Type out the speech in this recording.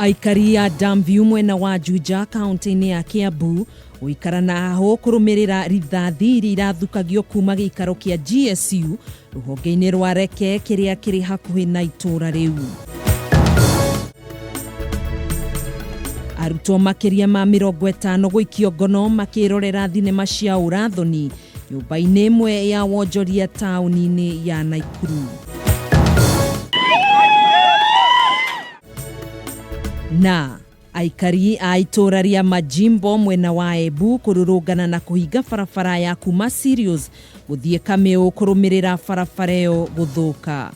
Aikari a Damview mwena wa Juja kaunti-inĩ ya Kiambu gũikara na hahũ kũrũmĩrĩra rithathi iria irathukagio kuma gĩikaro kĩa GSU rũhonge-inĩ rwa Reke kĩrĩa kĩrĩ hakuhĩ na itũũra rĩu. Arutwo makĩria ma 50 gũikio ngono makĩrorera thinema cia ũrathoni nyũmba-inĩ ĩmwe ya wonjoria taũni-inĩ ya Naikuru. Na aikari a itũũra rĩa Majimbo mwena wa Embu kũrũrũngana na kũhinga barabara ya kuma Sirius gũthiĩ Kamĩũ kũrũmĩrĩra barabara ĩyo gũthũka.